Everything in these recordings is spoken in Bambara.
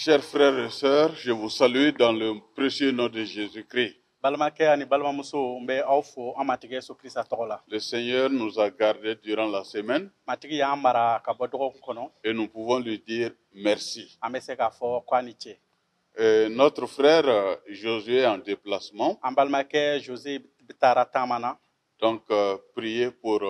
Chers frères et sœurs, je vous salue dans le précieux nom de Jésus-Christ. Balimakɛ ani balimamuso, n bɛ aw fo an Matigi Yesu Krista tɔgɔ la. Le Seigneur nous a gardés durant la semaine Matigi y'an mara ka bɔ dɔgɔkun kɔnɔ. Et nous pouvons lui dire merci. An bɛ se k'a fɔ ko a ni ce. Notre frère Josué est en déplacement, An balimakɛ Jose taara taama na. Donc priez pour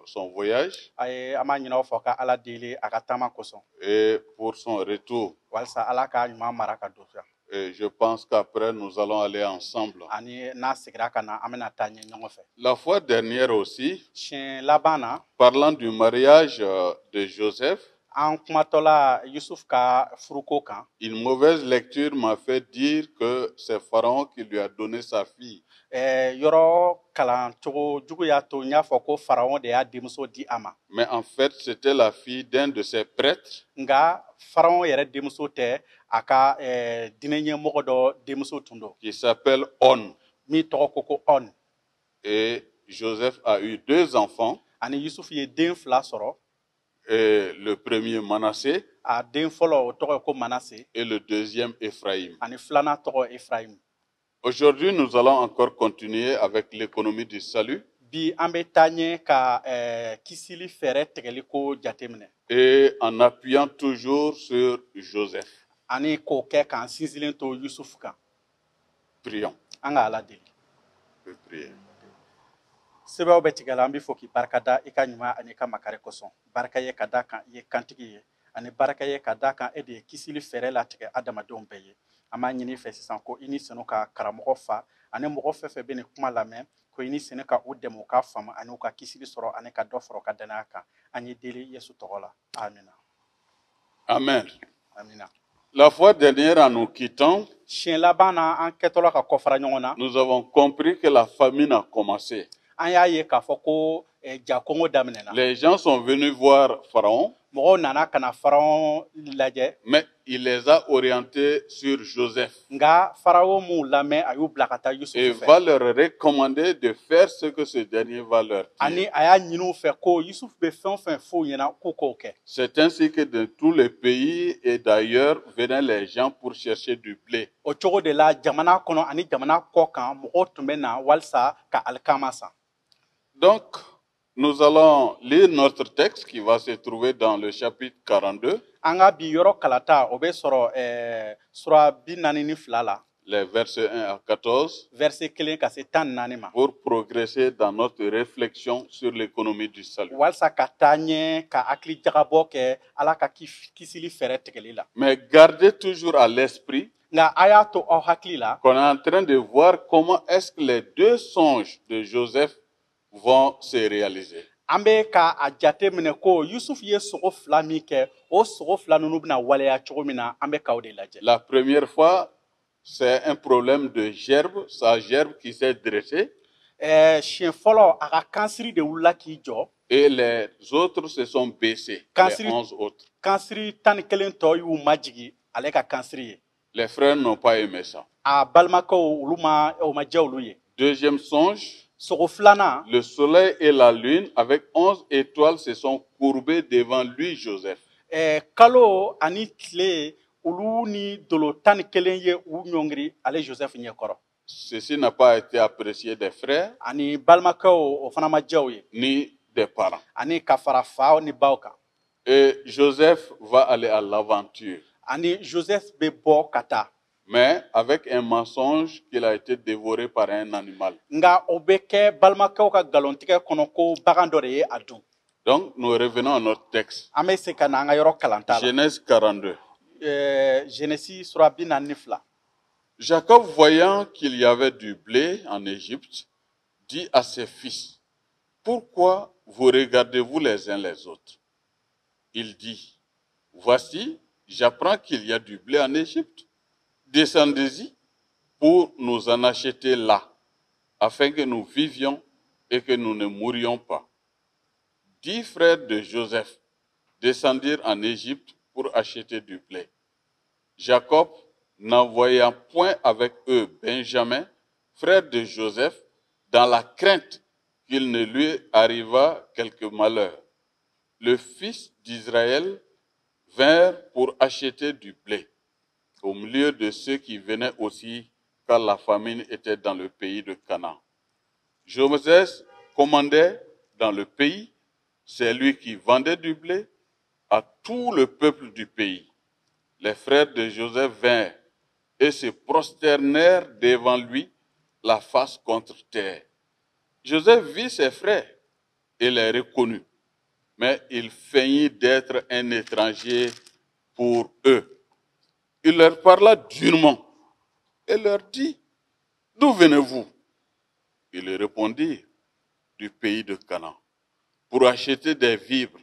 son voyage A ye an b'a ɲini aw fɛ ka Ala deli a ka taama kosɔn et pour son retour. Walasa Ala k'a ɲuman mara ka don yan. Et je pense qu'après, nous allons aller ensemble. Ani n'a seginna ka na, an bɛna taa ɲɛ ɲɔgɔn fɛ. La fois dernière aussi, Siɲɛ laban na, parlant du mariage de Joseph, an kumatɔla Yusuf ka furuko kan, une mauvaise lecture m'a fait dire que c'est Pharaon qui lui a donné sa fille. Yɔrɔ kalancogo jugu y'a to n y'a fɔ ko Faraon de y'a denmuso di a ma. Mais en fait, c'était la fille d'un de ses prêtres Nka Faraon yɛrɛ denmuso tɛ, a ka diinɛ ɲɛmɔgɔ dɔ denmuso tun don qui s'appelle On. min tɔgɔ ko On. Et Joseph a eu deux enfants. Ani Yusuf ye den fila sɔrɔ. Et le premier, Manassé, A den fɔlɔ, o tɔgɔ ye ko Manase, et le deuxième, Ephraïm. ani filanan tɔgɔ Efrayim. Aujourd'hui, nous allons encore continuer avec l'économie du salut Bi, an bɛ taa ɲɛ ka kisili fɛɛrɛ tigɛli ko jateminɛ et en appuyant toujours sur Joseph. ani k'o kɛ k'an sinsinlen to Yusuf kan. Prions. An ka Ala deli. On peut prier. Sɛbɛnw bɛ tigɛ la, an bɛ fɔ k'i barika da i ka ɲuman ani i ka makari kosɔn. Barika ye ka da kan i ye kantigi ye, ani barika ye ka da kan e de ye kisili fɛɛrɛ latigɛ adamadenw bɛɛ ye. An b'a ɲini i fɛ sisan ko i ni senu ka karamɔgɔ fa ani mɔgɔ fɛn fɛn bɛ nin kuma lamɛn, ko i ni senu ka u dɛmɛ u ka faamu ani u ka kisili sɔrɔ ani ka dɔ fara u ka danaya kan. An ye deli Yesu tɔgɔ la, amina. Amen. Amina. La fois dernière, en nous quittant, Siɲɛ laban na, an kɛtɔla ka kɔfara ɲɔgɔn na, nous avons compris que la famine a commencé. an y'a ye k'a fɔ ko ja kɔngɔ daminɛna. Les gens sont venus voir Pharaon, Mɔgɔw nana ka na Faraon lajɛ, mais il les a orientés sur Joseph nka Faraon m'u lamɛn, a y'u bila ka taa et Yusufu fɛ va leur recommander de faire ce que ce dernier va leur dire. ani a y'a ɲini u fɛ ko Yusufu bɛ fɛn o fɛn f'u ɲɛna, k'u k'o kɛ. C'est ainsi que de tous les pays et d'ailleurs venaient les gens pour chercher du blé. O cogo de la, jamana kɔnɔ ani jamana kɔ kan, mɔgɔw tun bɛ na walisa ka alikama san. Donc, nous allons lire notre texte qui va se trouver dans le chapitre 42, An ka bi yɔrɔ kalata, o bɛ sɔrɔ sura 42 la, les versets 1 à 14, verset 1 ka se 14 ma, pour progresser dans notre réflexion sur l'économie du salut. walisa ka taa ɲɛ ka hakili jagabɔ kɛ Ala ka kisili fɛɛrɛ tigɛli la. Mais gardez toujours à l'esprit Nka a y'a to aw hakili la qu'on est en train de voir comment est-ce que les deux songes de Joseph vont se réaliser. an bɛ ka a jate minɛ ko Yusuf ye sogo fila min kɛ, o sogo fila ninnu bɛna waleya cogo min na, an bɛ k'aw de lajɛ. La première fois, c'est un problème de gerbe, sa gerbe qui s'est dressée, Siɲɛ fɔlɔ, a ka kansiri de wulila k'i jɔ, et les autres se sont baissés, les 11 autres. Kansiri 11 tɔ y'u majigi ale ka kansiri ye. Les frères n'ont pas aimé ça. A balimakɛw, olu ma, o ma diya olu ye. Deuxième songe, Sogo filanan, le soleil et la lune avec 11 étoiles se sont courbés devant lui, Joseph. Kalo ani tile, olu ni dolo 11 ye u ɲɔngiri ale Joseph ɲɛkɔrɔ. Ceci n'a pas été apprécié des frères Ani balimakɛw, o fana ma diya u ye ni des parents. ani ka fara faw ni baw kan. Et Joseph va aller à l'aventure, Ani Joseph bɛ bɔ ka taa, mais avec un mensonge qu'il a été dévoré par un animal. Nka o bɛ kɛ balimakɛw ka nkalontigɛ kɔnɔ ko bagan dɔ de ye a dun. Donc, nous revenons à notre texte. An bɛ se ka na an ka yɔrɔ kalanta la. Genèse 42. Genèse sura 42. Jacob, voyant qu'il y avait du blé en Égypte, dit à ses fils: Pourquoi vous regardez-vous les uns les autres? Il dit: Voici, j'apprends qu'il y a du blé en Égypte. Descendez-y pour nous en acheter là, afin que nous vivions et que nous ne mourions pas. 10 frères de Joseph descendirent en Égypte pour acheter du blé. Jacob, n'envoyant point avec eux Benjamin, frère de Joseph, dans la crainte qu'il ne lui arrivât quelque malheur. Le fils d'Israël vinrent pour acheter du blé, au milieu de ceux qui venaient aussi, car la famine était dans le pays de Canaan. Joseph commandait dans le pays, c'est lui qui vendait du blé à tout le peuple du pays. Les frères de Joseph vinrent et se prosternèrent devant lui, la face contre terre. Joseph vit ses frères et les reconnut, mais il feignit d'être un étranger pour eux. Il leur parla durement et leur dit: D'où venez-vous? Ils répondirent: Du pays de Canaan, pour acheter des vivres.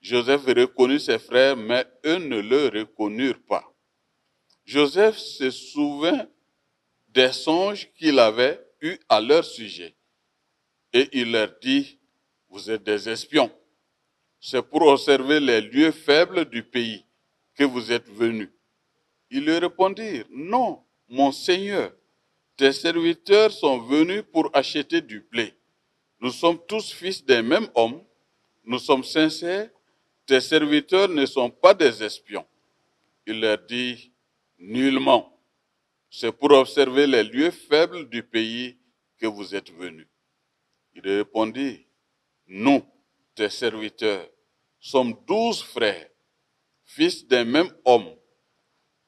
Joseph reconnut ses frères, mais eux ne le reconnurent pas. Joseph se souvint des songes qu'il avait eus à leur sujet, et il leur dit: Vous êtes des espions. C'est pour observer les lieux faibles du pays que vous êtes venus. Ils lui répondirent: Non, mon Seigneur, tes serviteurs sont venus pour acheter du blé. Nous sommes tous fils d'un même homme, nous sommes sincères, tes serviteurs ne sont pas des espions. Il leur dit: Nullement, c'est pour observer les lieux faibles du pays que vous êtes venus. Il répondit: Nous, tes serviteurs, sommes 12 frères, fils d'un même homme,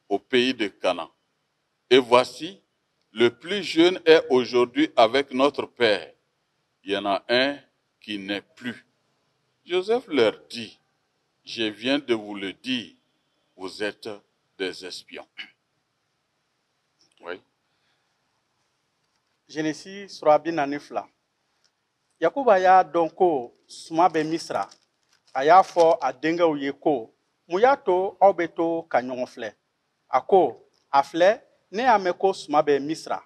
au pays de Canaan. Et voici, le plus jeune est aujourd'hui avec notre père. Il y en a un qui n'est plus. Joseph leur dit: Je viens de vous le dire, vous êtes des espions. Oui. Genesi sura 42. Yakuba y'a dɔn ko suma bɛ Misira. A y'a fɔ a denkɛw ye ko: Mun y'a to aw bɛ to ka ɲɔgɔn filɛ? A ko: A filɛ, ne y'a mɛn ko suma bɛ Misira.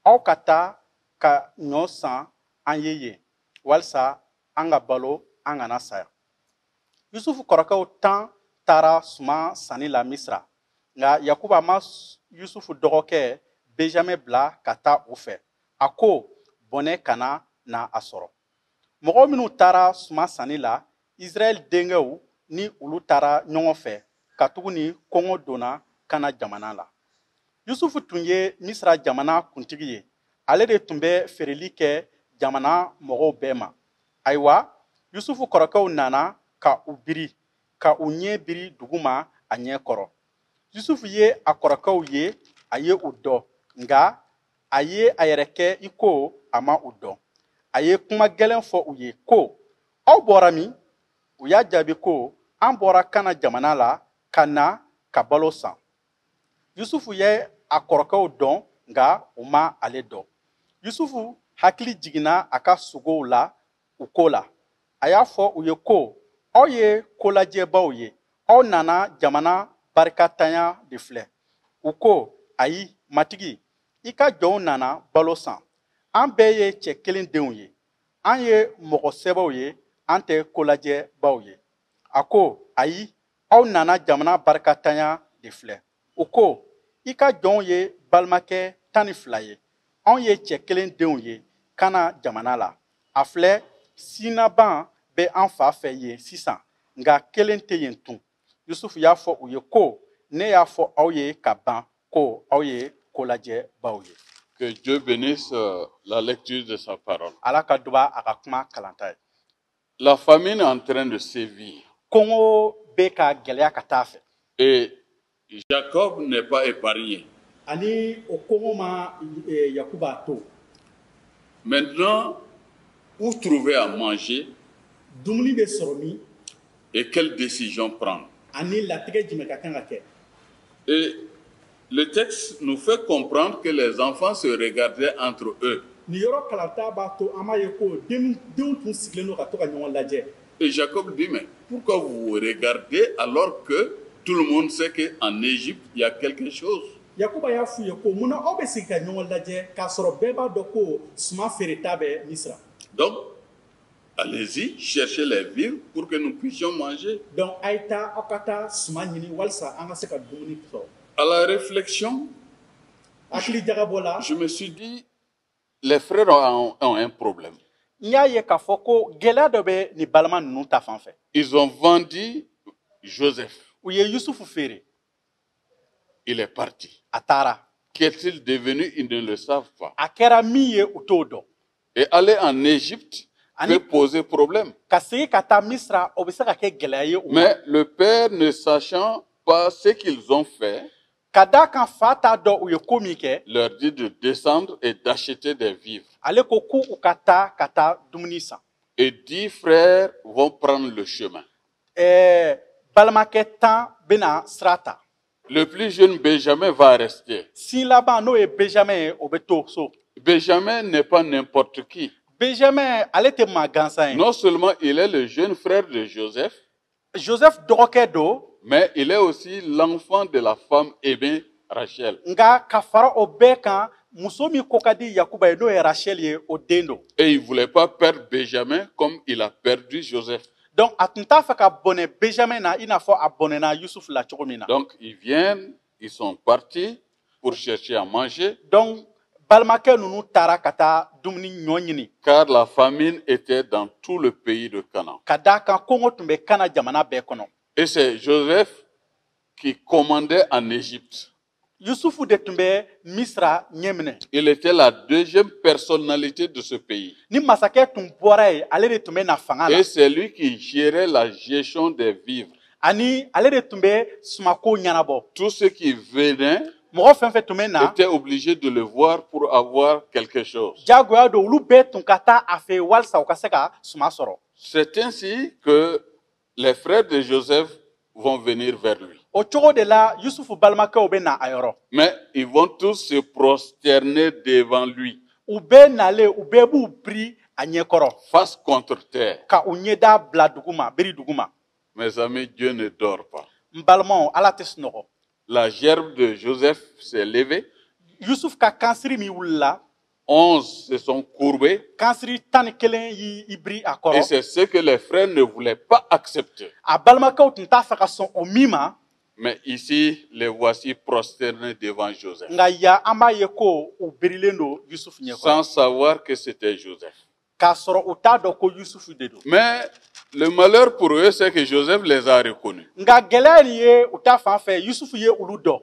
Aw ka taa ka ɲɔ san an ye yen, walisa an ka balo, an kana saya. Yusufu kɔrɔkɛw 10 taara suma sanni la Misira. Nka Yakuba ma Yusufu dɔgɔkɛ Benjamin bila ka taa u fɛ. A ko: Bɔnɛ kana na a sɔrɔ. Mɔgɔ minnu taara suma sanni la, Israɛl denkɛw ni olu taara ɲɔgɔn fɛ, katuguni kɔngɔ donna Kana jamana la. Yusufu tun ye Misira jamana kuntigi ye. Ale de tun bɛ feereli kɛ jamana mɔgɔw bɛɛ ma. Ayiwa, Yusufu kɔrɔkɛw nana ka u biri, ka u ɲɛ biri duguma a ɲɛ kɔrɔ. Yusufu ye a kɔrɔkɛw ye, a ye u dɔn, nka a ye a yɛrɛ kɛ i ko a ma u dɔn. A ye kuma gɛlɛn fɔ u ye ko: Aw bɔra min? U y'a jaabi ko: An bɔra Kana jamana la ka na ka balo san. Yusufu ye a kɔrɔkɛw dɔn, nka u ma ale dɔn. Yusufu hakili jiginna a ka sogow la u ko la. A y'a fɔ u ye ko: Aw ye kolajɛbaw ye, aw nana jamana barikatanya de filɛ. U ko: Ayi, matigi, i ka jɔnw nana balo san. An bɛɛ ye cɛ kelen denw ye. An ye mɔgɔ sɛbɛw ye, an tɛ kolajɛbaw ye. A ko: Ayi, aw nana jamana barikatanya de filɛ. U ko: I ka jɔnw ye balimakɛ 12 ye. Anw ye cɛ kelen denw ye Kana jamana la. A filɛ, sinaban bɛ an fa fɛ yen sisan, nka kelen tɛ yen tun. Yusufu y'a fɔ u ye ko: Ne y'a fɔ aw ye ka ban ko aw ye kolajɛbaw ye. Que Dieu bénisse la lecture de sa parole. Ala ka duba a ka kuma kalanta ye. La famine est en train de sévir. Kɔngɔ bɛ ka gɛlɛya ka taa fɛ. Et Jacob n'est pas épargné. Ani o kɔngɔ ma Yakuba to. Maintenant, où trouver à manger? Dumuni bɛ sɔrɔ min? Et quelle décision prendre? Ani latigɛ jumɛn ka kan ka kɛ? Et le texte nous fait comprendre que les enfants se regardaient entre eux. Nin yɔrɔ kalanta b'a to an b'a ye ko denw tun sigilen don ka to ka ɲɔgɔn lajɛ. Et Jacob dit: Mais pourquoi vous vous regardez alors que tout le monde sait qu'en Égypte, il y a quelque chose? Yakuba y'a f'u ye ko: Munna aw bɛ sigi ka ɲɔgɔn lajɛ k'a sɔrɔ bɛɛ b'a dɔn ko suman feereta bɛ Misira? Donc, allez-y, cherchez les vivres pour que nous puissions manger. Donc a ye taa, aw ka taa suman ɲini walasa an ka se ka dumuni sɔrɔ. À la réflexion, hakili jagabɔ la, je me suis dit: Les frères ont un problème. N y'a ye k'a fɔ ko gɛlɛya dɔ bɛ nin balima ninnu ta fan fɛ. Ils ont vendu Joseph. U ye Yusufu feere. Il est parti. A taara. Qu'est-il devenu? Ils ne le savent pas. A kɛra min ye, u t'o dɔn. Et aller en Égypte peut poser problème. Ka segin ka taa Misira, o bɛ se ka kɛ gɛlɛya ye u ma. Mais le père, ne sachant pas ce qu'ils ont fait, Ka d'a kan fa t'a dɔn u ye ko min kɛ, leur dit de descendre et d'acheter des vivres. Ale ko k'u ka taa dumuni san. Et 10 frères vont prendre le chemin. Balimakɛ 10 bɛna sira ta. Le plus jeune, Benjamin, va rester. Sin laban, n'o ye Benjamin ye, o bɛ to so. Benjamin n'est pas n'importe qui. Benjamin, ale tɛ maa gansan ye. Non seulement il est le jeune frère de Joseph, Joseph dɔgɔkɛ don, mais il est aussi l'enfant de la femme aimée, Rachel. Nka ka fara o bɛɛ kan, muso min ko ka di Yakuba ye, n'o ye Rachel ye, o den don. Et il ne voulait pas perdre Benjamin comme il a perdu Joseph. Donc a tun t'a fɛ ka bɔnɛ Benjamin na i n'a fɔ a bɔnɛna Yusuf la cogo min na. Donc ils viennent, ils sont partis pour chercher à manger, Donc balimakɛ ninnu taara ka taa dumuni ɲɔ ɲini, car la famine était dans tout le pays de Canaan. Ka d'a kan kɔngɔ tun bɛ Kana jamana bɛɛ kɔnɔ. Et c'est Joseph qui commandait en Égypte. Yusufu de tun bɛ Misira ɲɛminɛ. Il était la deuxième personnalité de ce pays. Ni masakɛ tun bɔra yen, ale de tun bɛ na fanga la. Et c'est lui qui gérait la gestion des vivres. Ani ale de tun bɛ sumako ɲɛnabɔ. Tous ceux qui venaient Mɔgɔ fɛn fɛn tun bɛ na, étaient obligés de le voir pour avoir quelque chose. jagoya don, olu bɛɛ tun ka taa a fɛ yen walisa u ka se ka suma sɔrɔ. C'est ainsi que les frères de Joseph vont venir vers lui. O cogo de la, Yusufu balimakɛw bɛ na a yɔrɔ. Mais ils vont tous se prosterner devant lui, U bɛɛ nalen, u bɛɛ b'u biri a ɲɛkɔrɔ, face contre terre. ka u ɲɛda bila duguma, biri duguma. Mes amis, Dieu ne dort pas. N balimaw, Ala tɛ sunɔgɔ. La gerbe de Joseph s'est levée. Yusuf ka kansiri min wulila, 11 se sont courbés. Kansiri 11 y'i i biri a Et kɔrɔ. c'est ce que les frères ne voulaient pas accepter. A balimakɛw tun t'a fɛ ka sɔn o min ma. Mais ici, les voici prosternés devant Joseph, Nka yan, an b'a ye ko u birilen don Yusuf ɲɛkɔrɔ, sans savoir que c'était Joseph. K'a sɔrɔ u t'a dɔn ko Yusufu de don. Mais le malheur pour eux, c'est que Joseph les a reconnus. Nka gɛlɛya nin ye, u ta fan fɛ, Yusufu ye olu dɔn.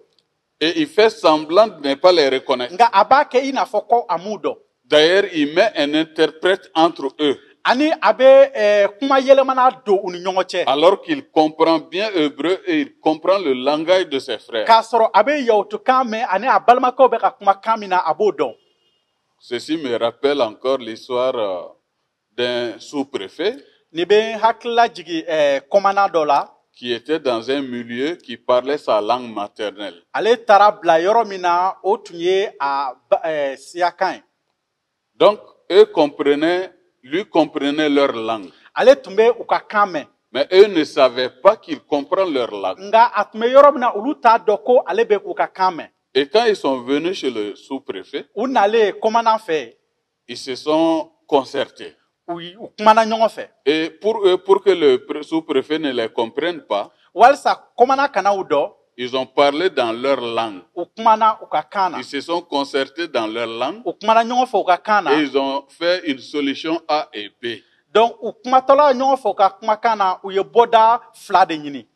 Et il fait semblant de ne pas les reconnaître. Nka a b'a kɛ i n'a fɔ ko a m'u dɔn. D'ailleurs, il met un interprète entre eux, Ani a bɛ kuma yɛlɛmana don u ni ɲɔgɔn cɛ, alors qu'il comprend bien hébreu et il comprend le langage de ses frères. K'a sɔrɔ a bɛ yahutukan mɛn, ani a balimakɛw bɛ ka kuma kan min na, a b'o dɔn. Ceci me rappelle encore l'histoire d'un sous-préfet Nin bɛ n hakilila jigin kɔmana dɔ la, qui était dans un milieu qui parlait sa langue maternelle. Ale taara bila yɔrɔ min na, o tun ye a siyakan ye. Donc, eux comprenaient, lui comprenait leur langue. Ale tun bɛ u ka kan mɛn. Mais eux ne savaient pas qu'il comprend leur langue. Nka a tun bɛ yɔrɔ min na, olu t'a dɔn ko ale bɛ k'u ka kan mɛn. Et quand ils sont venus chez le sous-préfet, U nalen kɔmanan fɛ, ils se sont concertés. u kumana ɲɔgɔn fɛ. Et pour eux, pour que le sous-préfet ne les comprenne pas, Walisa kɔmana kana u dɔn, ils ont parlé dans leur langue. u kumana u ka kan na. Ils se sont concertés dans leur langue U kumana ɲɔgɔn fɛ u ka kan na. Et ils ont fait une solution A et B. Donc u kumatɔla ɲɔgɔn fɛ u ka kumakan na, u ye bɔda fila de ɲini.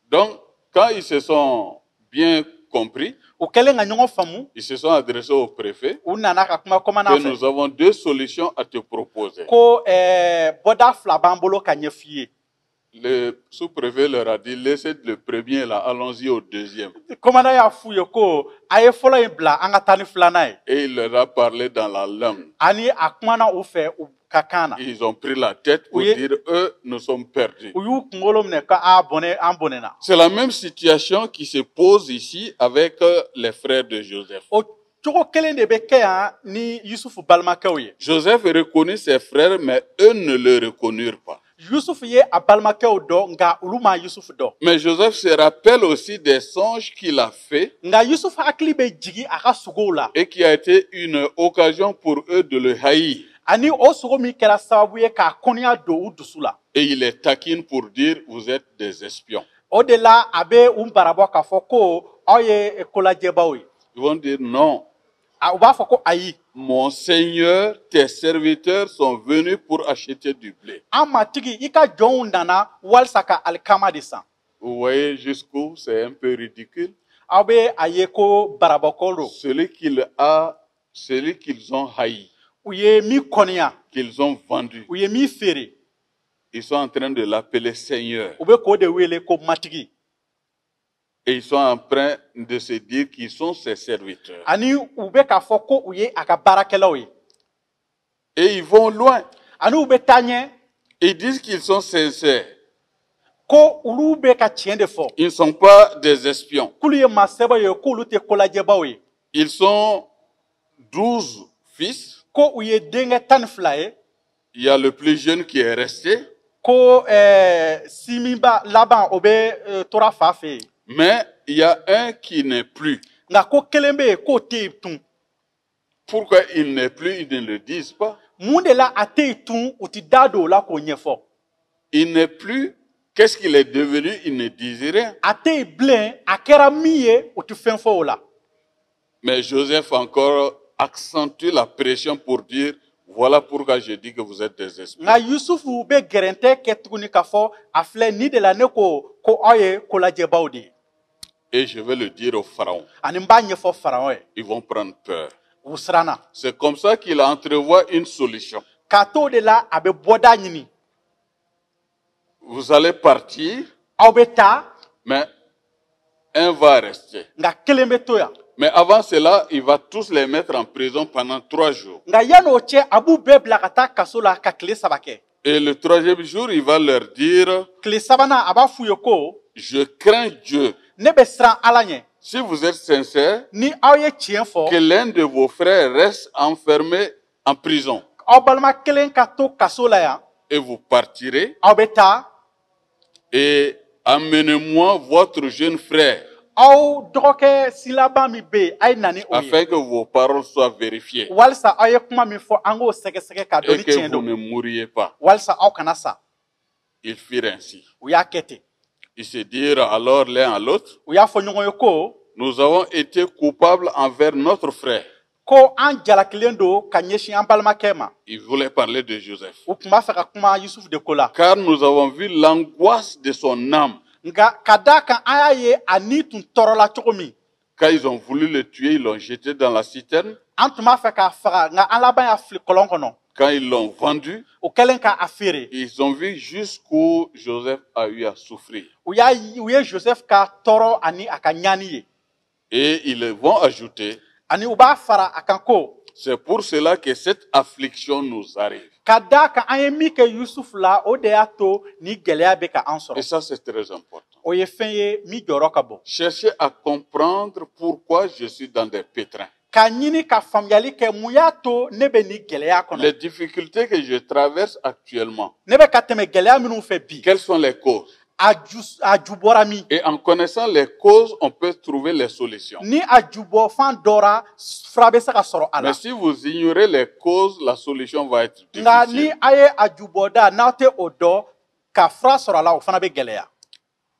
Donc, quand ils se sont bien compris, U kɛlen ka ɲɔgɔn faamu, ils se sont adressés au préfet u nana ka kuma kɔmana que fɛ nous avons deux solutions à te proposer. ko bɔda fila b'an bolo ka ɲɛf'i ye. Le sous-préfet leur a dit, laissez le premier là, allons-y au deuxième. Kɔmana y'a f'u ye ko a ye fɔlɔ in bila, an ka taa ni filanan ye. Et il leur a parlé dans la langue. Ani a kumana u fɛ u ka kan na. Ils ont pris la tête pour Oui. dire, eux, nous sommes perdus. U y'u kunkolo minɛ ko a bɔnɛ, an bɔnɛna. C'est la même situation qui se pose ici avec les frères de Joseph. O cogo kelen de bɛ kɛ yan ni Yusufu balimakɛw ye. Joseph reconnut ses frères, mais eux ne le reconnurent pas. Yusufu ye a balimakɛw dɔn, nka olu ma Yusufu dɔn. Mais Joseph se rappelle aussi des songes qu'il a faits Nka Yusufu hakili bɛ jigin a ka sugow la, et qui a été une occasion pour eux de le haïr. Ani o sogo min kɛra sababu ye k'a kɔniya don u dusu la. Et il les taquine pour dire, vous êtes des espions. O de la, a bɛ u barabɔ k'a fɔ ko aw ye kolajɛbaw ye. Ils vont dire, non, A u b'a fɔ ko ayi, mon Seigneur, tes serviteurs sont venus pour acheter du blé. An matigi, i ka jɔnw nana walisa ka alikama de san. Vous voyez jusqu'où c'est un peu ridicule. Aw bɛ a ye ko barabako don. Celui qu'ils ont haï, U ye min kɔniya, qu'ils ont vendu, u ye min feere, ils sont en train de l'appeler Seigneur. U bɛ k'o de wele ko Matigi. Et ils sont en train de se dire qu'ils sont ses serviteurs. Ani u bɛ k'a fɔ ko u ye a ka baarakɛlaw ye. Et ils vont loin. Ani u bɛ taa ɲɛ. Ils disent qu'ils sont sincères. Ko olu bɛ ka tiɲɛ de fɔ. Ils ne sont pas des espions. K'olu ye maa sɛbɛw ye, k'olu tɛ kolajɛbaw ye. Ils sont 12 fils. Ko u ye denkɛ 12 ye. Il y a le plus jeune qui est resté. Ko siminba laban o bɛ tora fa fɛ yen. Mais il y a un qui n'est plus. Nka ko kelen bɛ yen k'o tɛ yen tun. Pourquoi il n'est plus, ils ne le disent pas. Mun de la a tɛ yen tun, u ti da don o la k'o ɲɛfɔ. Il n'est plus. Qu'est-ce qu'il est devenu, ils ne disent rien. A tɛ yen bilen, a kɛra min ye, u ti fɛn fɔ o la. Mais Joseph encore accentue la pression pour dire, voilà pourquoi je dis que vous êtes des esprits. Nka Yusufu bɛ gɛrɛntɛ kɛ tuguni k'a fɔ a filɛ nin de la ne ko ko aw ye kolajɛbaw de ye. Et je vais le dire au pharaon. Ani n b'a ɲɛfɔ pharaon ye. Ils vont prendre peur. U siranna. C'est comme ça qu'il entrevoit une solution. K'a t'o de la a bɛ bɔda ɲini. Vous allez partir. Aw bɛ taa. Mais un va rester. Nka kelen bɛ to yan. Mais avant cela, il va tous les mettre en prison pendant 3 jours. Nka yan'o cɛ a b'u bɛɛ bila ka taa kaso la ka tile 3 kɛ. Et le 3e jour, il va leur dire, Tile 3nan a b'a f'u ye ko, je crains Dieu. Ne bɛ siran Ala ɲɛ. Si vous êtes sincère, Ni aw ye tiɲɛ fɔ, que l'un de vos frères reste enfermé en prison. Aw balima kelen ka to kaso la yan. Et vous partirez. Aw bɛ taa. Et amenez-moi votre jeune frère. Aw dɔgɔkɛ silaban min bɛ yen, a ye na ni o ye. Afin que vos paroles soient vérifiées. Walisa aw ye kuma min fɔ, an k'o sɛgɛsɛgɛ k'a dɔn Et ni que tiɲɛ vous don. ne mouriez pas. Walisa aw kana sa. Ils firent ainsi. U y'a kɛ ten. Ils se dirent alors l'un à l'autre, U y'a fɔ ɲɔgɔn ye ko, nous avons été coupables envers notre frère. Ko an jalakilen don ka ɲɛsin an balimakɛ ma. Ils voulaient parler de Joseph. U tun b'a fɛ ka kuma Yusufu de ko la. Car nous avons vu l'angoisse de son âme. Nka ka d'a kan an y'a ye a ni tun tɔɔrɔla cogo min. Quand ils ont voulu le tuer, ils l'ont jeté dans la citerne. An tun b'a fɛ k'a faga, nka an laban y'a fili kɔlɔn kɔnɔ. Quand ils l'ont vendu, O kɛlen k'a feere. ils ont vu jusqu'où Joseph a eu à souffrir. U ye Joseph ka tɔɔrɔ ani a ka ɲani ye. Et ils vont ajouter, Ani u b'a fara a kan ko, c'est pour cela que cette affliction nous arrive. Ka d'a kan an ye min kɛ Yusufu la, o de y'a to ni gɛlɛya bɛ ka an sɔrɔ. Et ça, c'est très important. O ye fɛn ye min jɔyɔrɔ ka bon. Cherchez à comprendre pourquoi je suis dans des pétrins. K'a ɲini ka faamuyali kɛ mun y'a to ne bɛ nin gɛlɛya kɔnɔ. Les difficultés que je traverse actuellement, Ne bɛ ka tɛmɛ gɛlɛya minnu fɛ bi. quelles sont les causes? A ju bɔra min? Et en connaissant les causes, on peut trouver les solutions. Ni a ju bɔ fan dɔra, fura bɛ se ka sɔrɔ a la. Mais si vous ignorez les causes, la solution va être Nka ni difficile. a ye a ju bɔda, n'aw tɛ o dɔn, ka fura sɔrɔ a la, o fana bɛ gɛlɛya.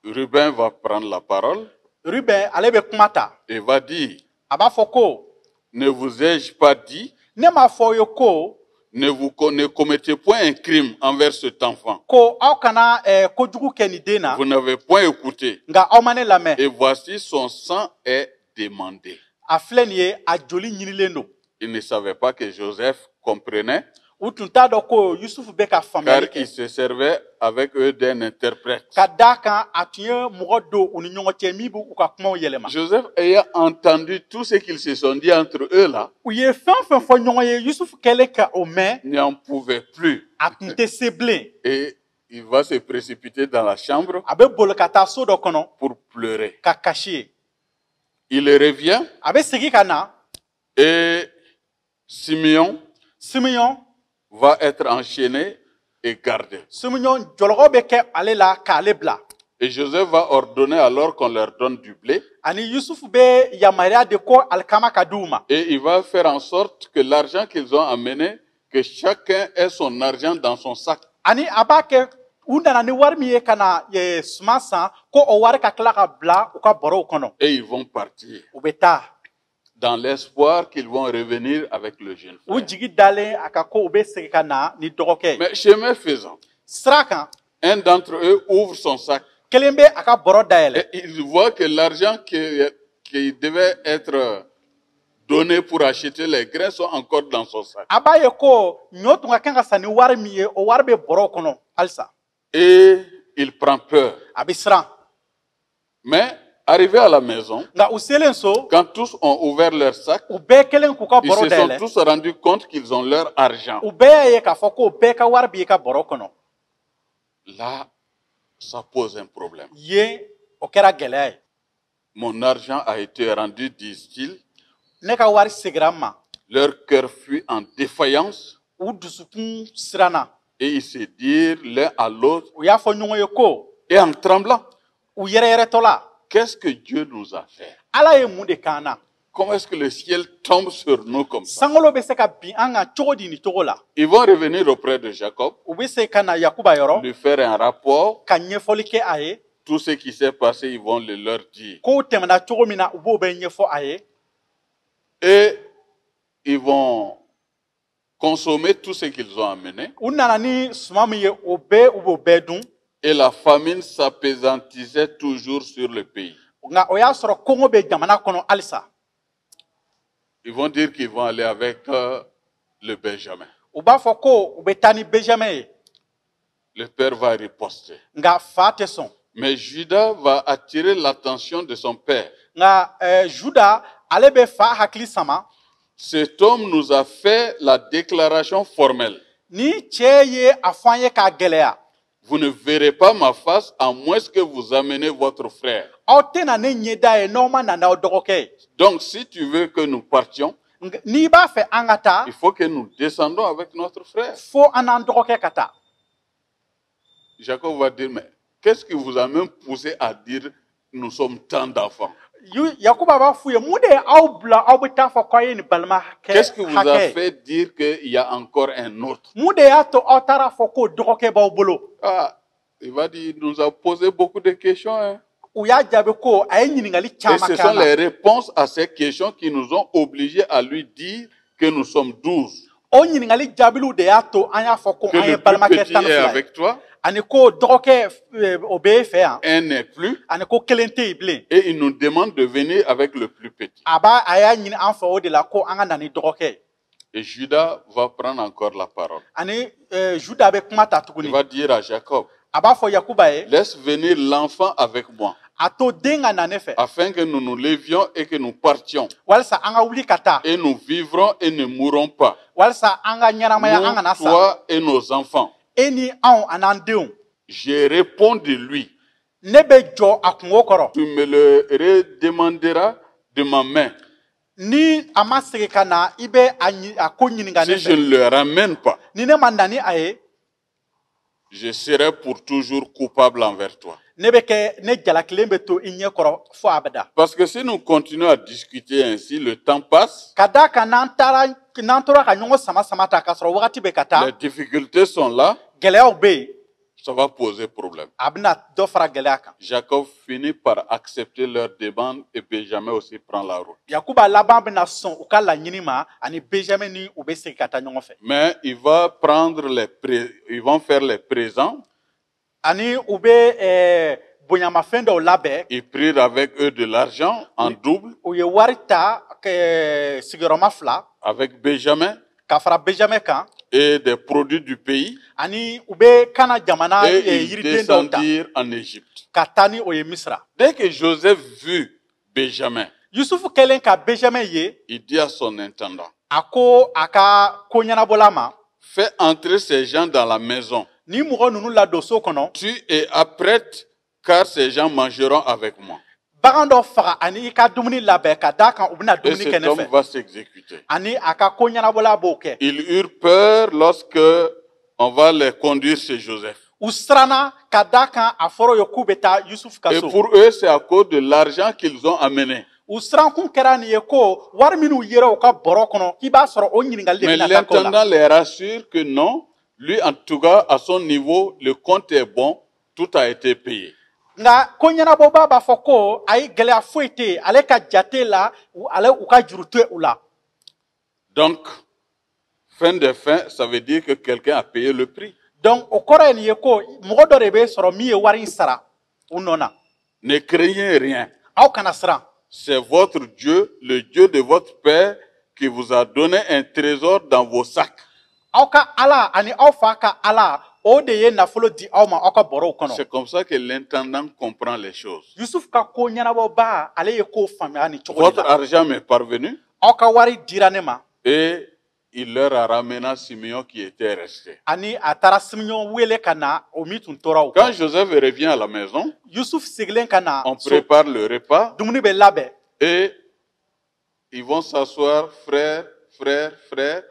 Ruben va prendre la parole. Ruben, ale bɛ kuma ta. Et va dire, A b'a fɔ ko, ne vous ai-je pas dit, ne m'a fɔ aw ye ko, ne commettez point un crime envers cet enfant. Ko aw kana kojugu kɛ nin den na. Vous n'avez point écouté. Nka aw ma ne lamɛn. Et voici son sang est demandé. A filɛ nin ye, a joli ɲinilen don. Il ne savait pas que Joseph comprenait. U tun t'a dɔn ko Yusufu bɛ ka faamuyali Car kɛ. il se servait avec eux d'un interprète. Ka d'a kan a tun ye mɔgɔ don u ni ɲɔgɔn cɛ min b'u ka kumaw yɛlɛma. Joseph ayant entendu tout ce qu'ils se sont dit entre eux là, U ye fɛn o fɛn fɔ ɲɔgɔn ye, Yusufu kɛlen ka o mɛn, n'en pouvait plus. A tun tɛ se bilen. Et il va se précipiter dans la chambre A bɛ boli ka taa so dɔ kɔnɔ pour pleurer. ka kasi yen. Il revient A bɛ segin ka na. et Simeon Simeon va être enchaîné et gardé. Simeon jɔlɔkɔ bɛ kɛ ale la k'ale bila. Et Joseph va ordonner alors qu'on leur donne du blé. Ani Yusufu bɛ yamaruya de ko alikama ka di u ma. Et il va faire en sorte que l'argent qu'ils ont amené, que chacun ait son argent dans son sac. Ani a b'a kɛ u nana ni wari min ye ka na suman san, ko o wari ka tila ka bila u ka bɔrɔw kɔnɔ. Et ils vont partir. U bɛ taa. Dans l'espoir qu'ils vont revenir avec le jeune frère. U jigi dalen a kan ko u bɛ segin ka na ni dɔgɔkɛ ye. Mais chemin faisant, Sira kan, un d'entre eux ouvre son sac. Kelen bɛ a ka bɔrɔ dayɛlɛ. Et il voit que l'argent qui devait être donné pour acheter les grains sont encore dans son sac. A b'a ye ko ɲɔ tun ka kan ka san ni wari min ye, o wari bɛ bɔrɔ kɔnɔ halisa. Et il prend peur. A bɛ siran. Mais arrivé à la maison, Nka u selen so, quand tous ont ouvert leur sac, u bɛɛ kelen k'u ka ils bɔrɔ se sont dayɛlɛ, tous rendus compte qu'ils ont leur argent. u bɛɛ y'a ye k'a fɔ ko bɛɛ ka wari b'i ka bɔrɔ kɔnɔ. Là, ça pose un problème. Yen, o kɛra gɛlɛya ye. Mon argent a été rendu, disent-ils. Ne ka wari segira n ma. Leur cœur fut en défaillance U dusukun siranna. Et ils se dirent l'un à l'autre U y'a fɔ ɲɔgɔn ye ko, et en tremblant, u yɛrɛyɛrɛtɔ la, qu'est-ce que Dieu nous a fait? Ala ye mun de k'an na? Comment est-ce que le ciel tombe sur nous comme ça? Sankolo bɛ se ka bin an kan cogo di nin cogo la? Ils vont revenir auprès de Jacob, U bɛ se ka na Yakuba yɔrɔ, lui faire un rapport. ka ɲɛfɔli kɛ a ye. Tout ce qui s'est passé, ils vont le leur dire. Kow tɛmɛna cogo min na, u b'o bɛɛ ɲɛfɔ a ye. Et ils vont consommer tout ce qu'ils ont amené. U nana ni suman min ye, o bɛɛ, u b'o bɛɛ dun. Et la famine s'appesantissait toujours sur le pays. Nka o y'a sɔrɔ kɔngɔ bɛ jamana kɔnɔ halisa. Ils vont dire qu'ils vont aller avec le Benjamin. U b'a fɔ ko u bɛ taa ni Benjamin ye. Le père va riposter. Nka fa tɛ sɔn. Mais Judas va attirer l'attention de son père. Nka Juda, ale bɛ fa hakili sama. Cet homme nous a fait la déclaration formelle. Ni cɛ ye a fɔ an ye k'a gɛlɛya. Vous ne verrez pas ma face à moins que vous amenez votre frère. Aw tɛna ne ɲɛda ye n'aw ma na n'aw dɔgɔkɛ ye. Donc si tu veux que nous partions, N'i b'a fɛ an ka taa, il faut que nous descendons avec notre frère. fo an n'an dɔgɔkɛ ka taa. Jacob va dire, mais qu'est-ce qui vous a même poussé à dire nous sommes tant d'enfants? Yakuba b'a f'u ye, mun de ye aw bila aw bɛ taa fɔ k'aw ye nin balima hakɛ Qu'est-ce qui vous a hakɛ ye? fait dire qu'il y a encore un autre? Mun de y'a to aw taara fɔ ko dɔgɔkɛ b'aw bolo? Ah, il va dire, il nous a posé beaucoup de questions, hein. U y'a jaabi ko a ye ɲininkali Et caman ce kɛ sont an na. les réponses à ces questions qui nous ont obligés à lui dire que nous sommes 12. O ɲininkali jaabiliw de y'a to an y'a fɔ ko Que an ye le plus balimakɛ petit tan ni est fila ye. avec toi, Ani ko dɔgɔkɛ o b'e fɛ yan. Un n'est plus, Ani ko kelen tɛ yen bilen. Et il nous demande de venir avec le plus petit. A b'a a y'a ɲini an fɛ o de la ko an ka na ni dɔgɔkɛ ye. Et Judas va prendre encore la parole. Ani Juda bɛ kuma ta Il tuguni. va dire à Jacob, A b'a fɔ Yakuba ye, laisse venir l'enfant avec moi, a to den ka na ne fɛ, afin que nous nous levions et que nous partions, walasa an ka wuli ka taa, et nous vivrons et ne mourrons pas, walasa an ka ɲɛnamaya, an nous, kana sa, toi et nos enfants. E ni anw an'an denw. Je réponds de lui, Ne bɛ jɔ a kungo kɔrɔ. Tu me le redemanderas de ma main. Ni a ma segin ka na, i bɛ a ko ɲininka ne Si je ne fɛ. le ramène pas, Ni ne ma na ni a ye, je serai pour toujours coupable envers toi. ne bɛ kɛ ne jalakilen bɛ to i ɲɛ kɔrɔ fo abada. Parce que si nous continuons à discuter ainsi, le temps passe, Ka d'a kan n'an taara, n'an tora ka ɲɔgɔn sama sama ta k'a sɔrɔ wagati bɛ ka taa, les difficultés sont là, gɛlɛyaw bɛ yen, ça va poser problème. A bɛna dɔ fara gɛlɛya kan. Jacob finit par accepter leur demande et Benjamin aussi prend la route. Yakuba laban bɛna sɔn u ka laɲini ma, ani Benjamin ni u bɛ segin ka taa ɲɔgɔn fɛ. Mais il va prendre les pré- ils vont faire les présents. Ani u bɛ bonyamafɛn dɔw labɛn. Ils prirent avec eux de l'argent en double U ye wari ta sigiyɔrɔma fila avec Benjamin ka fara Benjamin kan, et des produits du pays ani u bɛ Kana jamana et ils yiriden dɔw ta descendirent en Égypte. ka taa ni o ye Misira. Dès que Joseph vit Benjamin, Yusufu kɛlen ka Benjamin ye, il dit à son intendant, a ko a ka ko ɲɛnabɔla ma, fais entrer ces gens dans la maison. Ni mɔgɔ ninnu ladon so kɔnɔ. Tu et apprête, car ces gens mangeront avec moi. Bagan dɔ faga ani i ka dumuni labɛn, ka d'a kan u bɛna Et dumuni kɛ cet ne homme fɛ. Va s'exécuter. Ani a ka ko ɲɛnabɔla b'o kɛ. Ils eurent peur lorsque on va les conduire chez Joseph. U siranna ka d'a kan a fɔra u ye k'u bɛ taa Yusufu ka Et so. pour eux, c'est à cause de l'argent qu'ils ont amené. U sirankun kɛra nin ye ko wari minnu yera u ka bɔrɔ kɔnɔ, k'i b'a sɔrɔ o ɲininkali de Mais bɛna taa k'o la. L'intendant les rassure que non, lui en tout cas, à son niveau, le compte est bon, tout a été payé. Nka ko ɲɛnabɔba b'a fɔ ko ayi, gɛlɛya foyi tɛ yen, ale ka jate la, ale u ka juru tɛ u la. Donc, fin des fins, ça veut dire que quelqu'un a payé le prix. Donc o kɔrɔ ye nin ye ko mɔgɔ dɔ de bɛ sɔrɔ min ye wari in sara, U nɔ na. Ne craignez rien. Aw kana siran. C'est votre Dieu, le Dieu de votre père, qui vous a donné un trésor dans vos sacs. Aw ka Ala ani aw fa ka Ala, o de ye nafolo di aw ma aw ka bɔrɔw kɔnɔ. C'est comme ça que l'intendant comprend les choses. Yusuf ka ko ɲɛnabɔba, ale ye ko faamuya nin cogo de Votre la. argent m'est parvenu Aw ka wari dira ne ma. et il leur a ramené Simeon qui était resté. Ani a taara Simeon wele ka na, o min tun tora o Quand kɔ. Joseph revient à la maison, Yusuf segilen ka na on so, prépare le repas dumuni bɛ labɛn. et ils vont s'asseoir frère, frère, frère,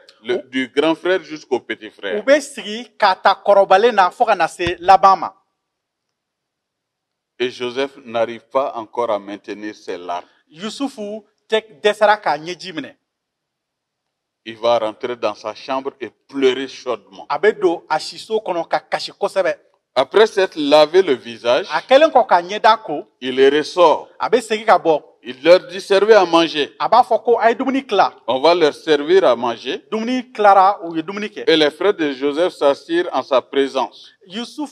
du grand frère jusqu'au petit U frère. bɛ sigi k'a ta kɔrɔbalen na fo ka na se laban ma. Et Joseph n'arrive pas encore à maintenir ses larmes. Yusufu tɛ dɛsɛra k'a ɲɛji minɛ. Il va rentrer dans sa chambre et pleurer chaudement. A bɛ don a siso kɔnɔ ka kasi kosɛbɛ. Après s'être lavé le visage, A kɛlen kɔ k'a ɲɛda ko, il ressort. a bɛ segin ka bɔ. Il leur dit: servez à manger. A b'a fɔ ko a ye dumuni tila. On va leur servir à manger. Dumuni tilara, u ye dumuni kɛ. Et les frères de Joseph s'assirent en sa présence. Yusuf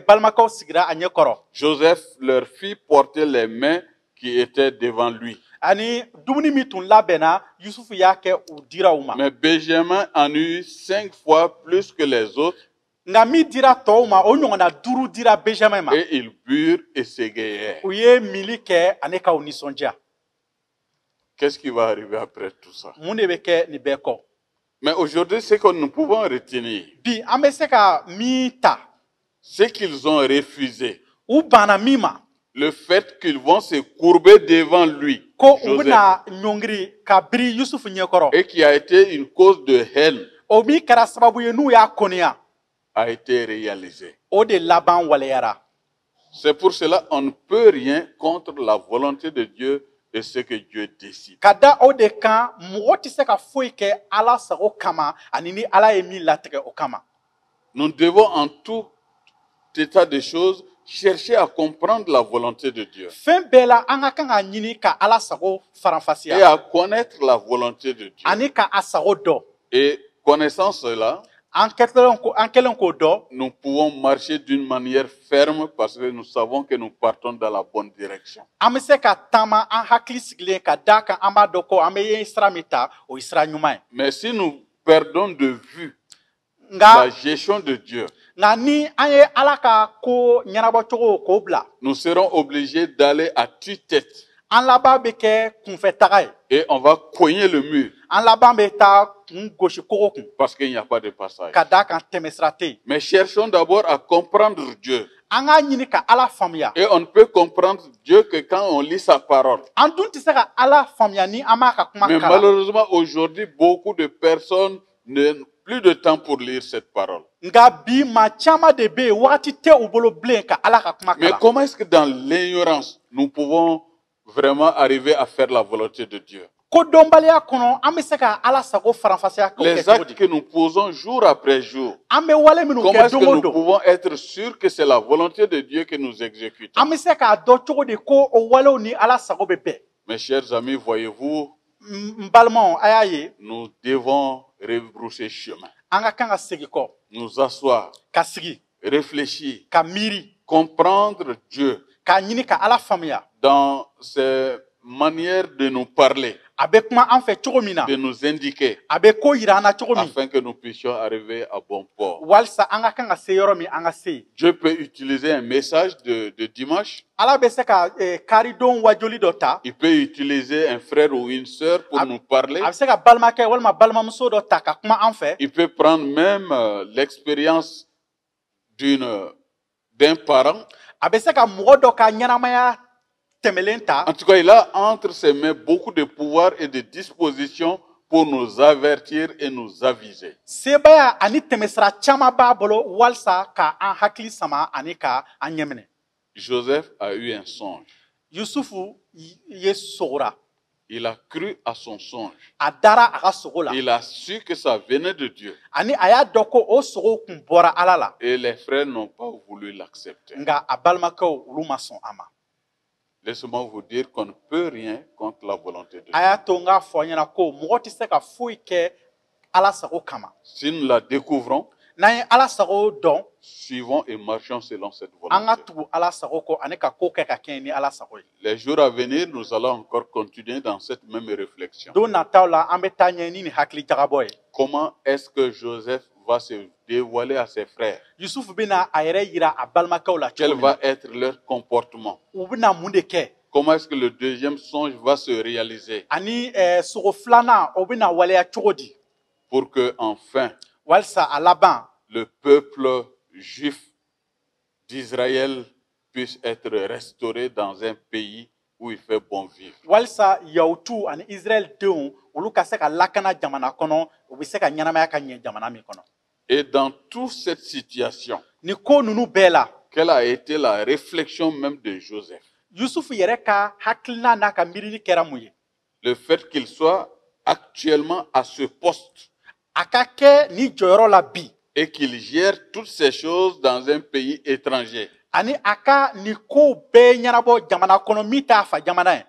balimakɛw sigira a ɲɛ kɔrɔ. Joseph leur fit porter les mains qui étaient devant lui. Ani dumuni min tun labɛnna, Yusuf y'a kɛ u dira u ma. Mais Benjamin en eut 5 fois plus que les autres Nka min dira tɔw ma, o ɲɔgɔnna 5 dira Benjamin ma. et ils burent et s'égayèrent. U ye mili kɛ ani k'aw nisɔndiya. Qu'est-ce qui va arriver après tout ça? Mun de bɛ kɛ nin bɛɛ kɔ? Mais aujourd'hui, ce que nous pouvons retenir, Bi an bɛ se ka min ta, ce qu'ils ont refusé, u banna min ma, le fait qu'ils vont se courber devant lui, ko u Joseph, bɛna ɲɔngiri ka biri Yusuf ɲɛkɔrɔ, et qui a été une cause de haine, o min kɛra sababu ye n'u y'a kɔniya, a été réalisé. o de laban waleyara. C'est pour cela qu'on ne peut rien contre la volonté de Dieu et ce que Dieu décide. Ka da o de kan, mɔgɔ tɛ se ka foyi kɛ Ala sago kama ani ni Ala ye min latigɛ o kama. Nous devons en tout état de choses chercher à comprendre la volonté de Dieu Fɛn bɛɛ la, an ka kan ka ɲini ka Ala sago et faranfasiya à connaître la volonté de Dieu. ani ka a sago dɔn. Et connaissant cela, An kɛlen k'o dɔn, nous pouvons marcher d'une manière ferme parce que nous savons que nous partons dans la bonne direction. an bɛ se ka taama an hakili sigilen ka d'a kan an b'a dɔn ko an bɛ sira min ta, o ye sira ɲuman ye. Mais si nous perdons de vue Nka la gestion de Dieu, nka ni an ye Ala ka ko ɲɛnabɔcogo k'o bila, nous serons obligés d'aller à tue-tête an laban bɛ kɛ kunfɛtaga ye. et on va cogner le mur An laban bɛ taa kun gosi kogo kun parce qu'il n'y a pas de passage. ka d'a kan tɛmɛsira tɛ yen. Mais cherchons d'abord à comprendre Dieu. An k'a ɲini ka Ala faamuya. Et on ne peut comprendre Dieu que quand on lit sa parole. An dun tɛ se ka Ala faamuya ni an m'a ka kuma Mais kalan. malheureusement, aujourd'hui, beaucoup de personnes n'ont plus de temps pour lire cette parole. Nka bi, maa caman de bɛ yen, wagati tɛ u bolo bilen ka Ala ka kuma Mais kalan. comment est-ce que dans l'ignorance, nous pouvons vraiment arriver à faire la volonté de Dieu? Ko dɔnbaliya kɔnɔ, an bɛ se ka Ala sago faranfasiya k'o kɛ Les cogo actes di? que nous posons jour après jour, An bɛ wale minnu comment kɛ est-ce que don o nous don, pouvons être sûrs que c'est la volonté de Dieu que nous exécutons? an bɛ se k'a dɔn cogo di ko o walew ni Ala sago bɛ bɛn? Mes chers amis, voyez-vous, N balimaw, a y'a ye, nous devons rebrousser chemin, an ka kan ka segin kɔ, nous asseoir, ka sigi, réfléchir, ka miiri, comprendre Dieu k'a ɲini ka Ala faamuya dans ses manières de nous parler, a bɛ kuma an fɛ cogo min na, de nous indiquer, a bɛ ko yira an na cogo min, afin que nous puissions arriver à bon port. walisa an ka kan ka se yɔrɔ min, an ka se yen. Dieu peut utiliser un message de dimanche, Ala bɛ se ka karidon wajoli dɔ ta, il peut utiliser un frère ou une sœur pour nous parler, a bɛ se ka balimakɛ walima balimamuso dɔ ta ka kuma an fɛ, il peut prendre même l'expérience d'un parent. a bɛ se ka mɔgɔ dɔ ka ɲɛnamaya tɛmɛlen ta. En tout cas, il a entre ses mains beaucoup de pouvoir et de dispositions pour nous avertir et nous aviser. Sebaya ani tɛmɛsira caman b'a bolo walisa ka an hakili sama ani ka an ɲɛminɛ. Joseph a eu un songe. Yusufu ye sogora. Il a cru à son songe. A dara a ka sogo la. Il a su que ça venait de Dieu. Ani a y'a dɔn ko o sogo kun bɔra Ala la. Et les frères n'ont pas voulu l'accepter. Nka a balimakɛw, olu ma sɔn a ma. Laissez-moi vous dire qu'on ne peut rien contre la volonté de Dieu. A y'a to n k'a fɔ an ɲɛna ko mɔgɔ tɛ se ka foyi kɛ Ala sago kama. Si nous la découvrons, N'an ye Ala sago dɔn, suivons et marchons selon cette an ka volonté. Tugu Ala sago kɔ ani ka ko kɛ ka kɛɲɛ ni Ala sago ye. Les jours à venir, nous allons encore continuer dans cette même réflexion. Don nataw la, an bɛ taa ɲɛ ni nin hakili jagabɔ ye. Comment est-ce que Joseph va se dévoiler à ses frères? Yusufu bɛna a yɛrɛ yira a balimakɛw la Quel cogo min va na? être leur comportement? U bɛna mun de kɛ? Comment est-ce que le deuxième songe va se réaliser Ani sogo filanan, o bɛna waleya cogo di? Pour que enfin Walisa a laban, le peuple juif d'Israël puisse être restauré dans un pays où il fait bon vivre. Walisa Yahutu ani Israɛl denw, olu ka se ka lakana jamana kɔnɔ, u bɛ se ka ɲɛnamaya ka ɲɛ jamana min kɔnɔ. Et dans toute cette situation, Nin ko ninnu bɛɛ la, quelle a été la réflexion même de Joseph? Yusufu yɛrɛ ka hakilina n'a ka miirili kɛra mun ye? Le fait qu'il soit actuellement à ce poste A ka kɛ ni jɔyɔrɔ la bi, et qu'il gère toutes ces choses dans un pays étranger. Ani a ka nin kow bɛɛ ɲɛnabɔ jamana kɔnɔ min t'a fa jamana ye.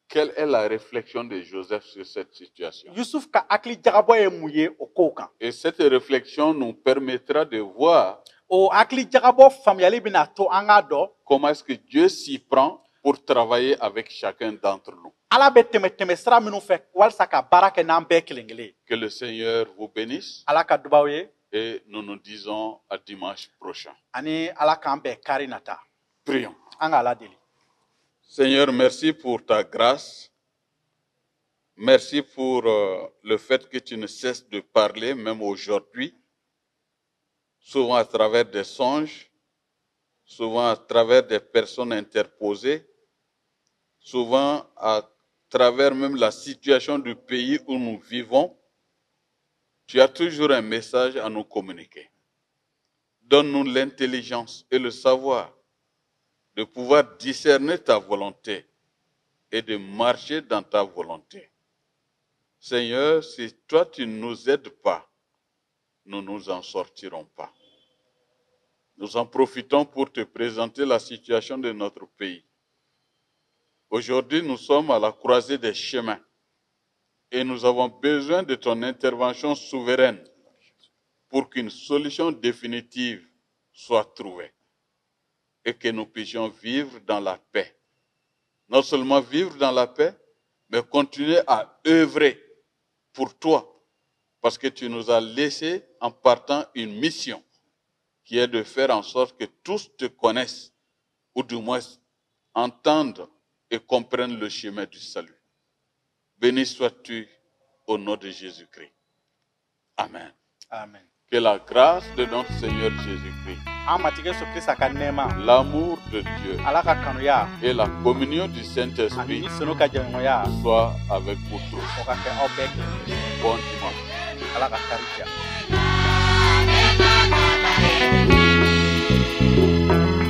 Quelle est la réflexion de Joseph sur cette situation? Yusuf ka hakili jagabɔ ye mun ye o kow kan? Et cette réflexion nous permettra de voir O hakili jagabɔ faamuyali bɛna to an k'a dɔn comment est-ce que Dieu s'y prend pour travailler avec chacun d'entre nous. Ala bɛ tɛmɛ tɛmɛ sira minnu fɛ walasa ka baara kɛ n'an bɛɛ kelen kelen ye. Que le Seigneur vous bénisse Ala ka dubaw ye. Et nous nous disons à dimanche prochain. Ani Ala k'an bɛn kari nata. Prions. An ka Ala deli. Seigneur, merci pour ta grâce. Merci pour le fait que tu ne cesses de parler, même aujourd'hui, souvent à travers des songes, souvent à travers des personnes interposées, souvent à travers même la situation du pays où nous vivons. Tu as toujours un message à nous communiquer. Donne-nous l'intelligence et le savoir de pouvoir discerner ta volonté et de marcher dans ta volonté. Seigneur, si toi tu ne nous aides pas, nous ne nous en sortirons pas. Nous en profitons pour te présenter la situation de notre pays. Aujourd'hui, nous sommes à la croisée des chemins et nous avons besoin de ton intervention souveraine pour qu'une solution définitive soit trouvée et que nous puissions vivre dans la paix. Non seulement vivre dans la paix, mais continuer à œuvrer pour toi, parce que tu nous as laissé en partant une mission qui est de faire en sorte que tous te connaissent, ou du moins entendent et comprennent le chemin du salut. Béni sois-tu au nom de Jésus-Christ. Amen. Amen. Que la grâce de notre Seigneur Jésus-Christ, An Matigi Yesu Krista ka nɛɛma, l'amour de Dieu Ala ka kanuya, et la communion du ani Saint-Esprit Ni Senu ka jɛɲɔgɔnya, soient avec vous tous. O ka kɛ aw bɛɛ kelen kelen. Bon dimanche. Ala ka kari diya. Thank you.